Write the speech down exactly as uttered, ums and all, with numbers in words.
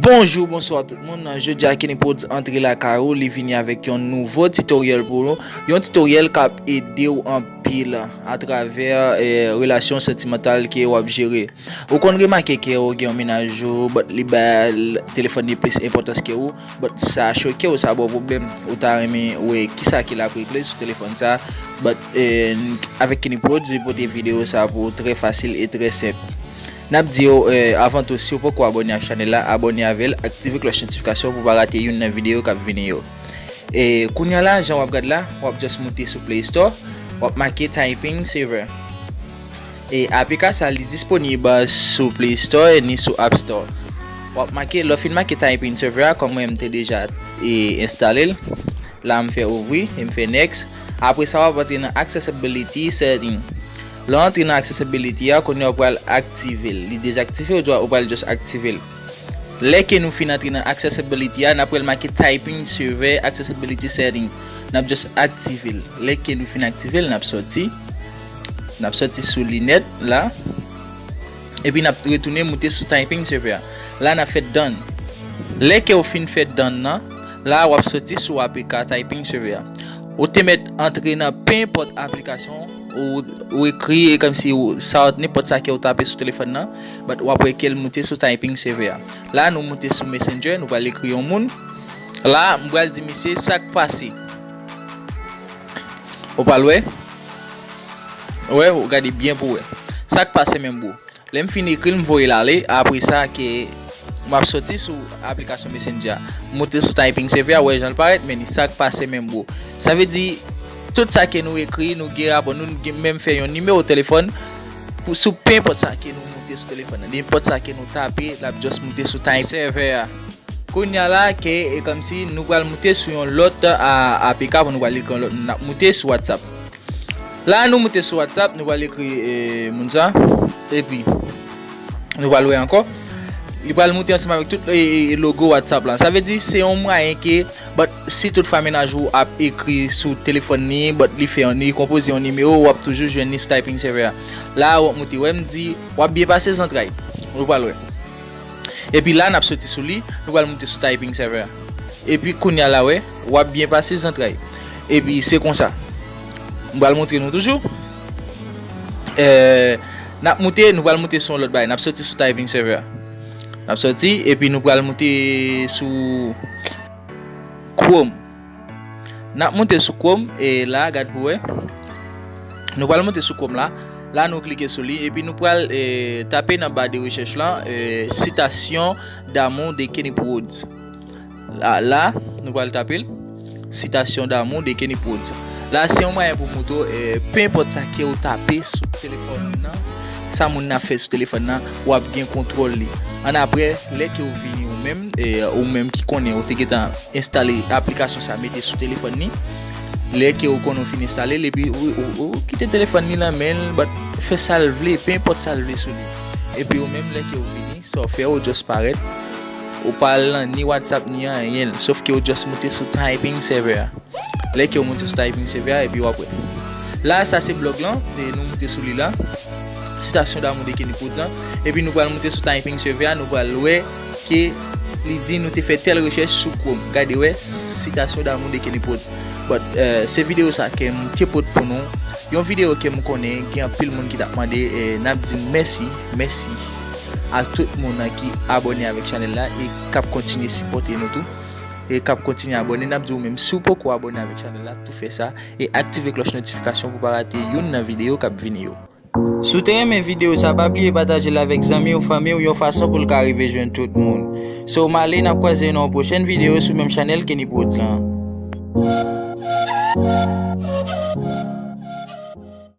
Bonjou, bonswa tout moun. Jodi a Kenny Prodz antre lakay ou, li vini avèk yon nouvo tutorial pou nou. Yon tutorial k ap ede w anpil atravè eh, relasyon santimantal ke w ap jere. Ou konn remake ke ou gen yon mennaj ou, but li bay telefòn li plis enpòtans ke ou, but sa choke w, sa ba w pwoblèm. Ou ta renmen wè kisa ke l ap regle sou telefòn sa, but eh, avèk Kenny Prodz, li pote videyo sa pou ou trè fasil e trè senp. N ap di w, eh, avan tou, si w poko abòne ak chanèl la, abòne avè l, aktive klòch notifikasyon pou w pa rate youn nan videyo k ap vini yo. E kounye a la, jan w ap gad la, w ap just moute sou Play Store, w ap make Typing Saver. E A P K sa, li disponib sou Play Store ni sou App Store. W ap make, lè w fin make Typing Saver a, kòm mwen m te deja e, enstale l, la m fè ouvri, e m fè next. Apre sa, w ap antre nan Accessibility Setting. Lè w antre nan Accessibility a, kounye a w pral aktive l. Li dezaktive, ou dwa, ou pral just aktive l. Lè ke nou fin antre nan Accessibility a, n ap wè l make Typing Saver Accessibility Setting. N ap just aktive l. Lè ke nou fin aktive l, n ap sòti. N ap sòti sou li nèt la. Epi n ap retounen moute sou Typing Saver a. La n ap fè done. Lè ke w fin fè done nan, la w ap sòti sou A P K Typing Saver a. Ou te mèt antre nan penpòt aplikasyon ou, ou ekri e kòmsi ou, sa nenpòt sa ke w tape sou telefòn nan, but w ap wè ke l moute sou Typing Saver a. La nou moute sou Messenger, nou pral ekri yon moun. La m pral di misye sa k pase. Ou pral wè. Wè, ou gade byen pou wè. Sa k pase menm bro. Lè m fin ekri l, m voye l ale. Apre sa ke m ap sòti sou aplikasyon Messenger a. M moute sou Typing Saver a, wè jan l parèt, men sa k pase menm bro. Sa vle di, tout sa ke nou ekri, nou gen rapò, nou gen menm fè yon nimewo telefòn pou sou penpòt sa ke nou moute sou telefòn nan. Nenpòt sa ke nou tape, l ap just moute sou Typing Saver a. Kounye a la, ke e kòmsi nou pral moute sou yon lòt a, A P K pou nou pral ekri yon lòt, n ap moute sou WhatsApp. La nou moute sou WhatsApp, nou pral ekri e, moun sa, epi nou pral wè ankò. Li pral moute ansanm avèk tout e, e, logo WhatsApp la. Sa vle di se yon mwayen ke, but si toutfwa mennaj ou ap ekri sou telefòn li, but li fè yon, li konpoze yon nimewo, w ap toujou jwenn li sou Typing Saver a. La w ap moute, wè m di, w ap byen pase zantray. Nou pral wè. Epi la n ap soti sou li, nou pral moute sou Typing Saver a. Epi kounye a la wè, w ap byen pase zantray. Epi se konsa. M pral montre nou toujou. Eh, n ap moute, nou pral moute sou yon lòt bagay. N ap soti sou Typing Saver a. N ap soti, epi nou pral moute sou Chrome. N ap moute sou Chrome, e la, gad pou wè. Nou pral moute sou Chrome la. La nou klike sou li, epi nou pral eh, tape nan ba de rechèch lan eh, Citation d'amour de Kenny Prodz. La, la, nou pral tape l. Citation d'amour de Kenny Prodz. La se yon mwayen pou montre w, eh, penpòt sa ke w tape sou telefòn nan, sa moun nan ap fè sou telefòn nan, w ap gen kontwòl li. Annapre, lè ke w vini ou menm, eh, ou menm ki konnen ou te gentan enstale aplikasyon sa mete sou telefòn li, lè ke w konnen w fin enstale l, epi ou, ou, ou kite telefòn li nan men l, but fè sa l vle, penpòt sa l vle sou li. Epi ou menm lè ke w vini, sa w fè, ou just parèt, ou pa al nan ni WhatsApp ni anyen, sof ke ou just moute sou Typing Saver a. Lè ke ou moute sou Typing Saver a, epi w ap wè. La, sa se blòg lan, e nou moute sou li la. Citation d'amour de Kenny Prodz lan. Epi nou pral moute sou Typing Saver a, nou pral wè ke li di nou te fè tèl rechèch sou Chrome. Gade wè, Citation d'amour de Kenny Prodz. But, eh, se videyo sa ke m te pote pou nou. Yon videyo ke m konnen gen anpil moun ki t ap mande, e n ap di n mèsi, mèsi a tout moun ki abòne avèk chanèl la e k ap kontinye sipòte nou tou. E k ap kontinye abòne, n ap di w menm, si w poko abòne avèk chanèl la, tou fè sa e aktive klòch notifikasyon pou w pa rate youn nan videyo k ap vini yo. Si w te renmen videyo sa, pa bliye pataje l avèk zanmi w, fanmi w, yon fason pou l ka rive jwenn tout moun. So, m ale, n ap kwaze nan yon pwochèn videyo sou menm chanèl Kenny Prodz lan.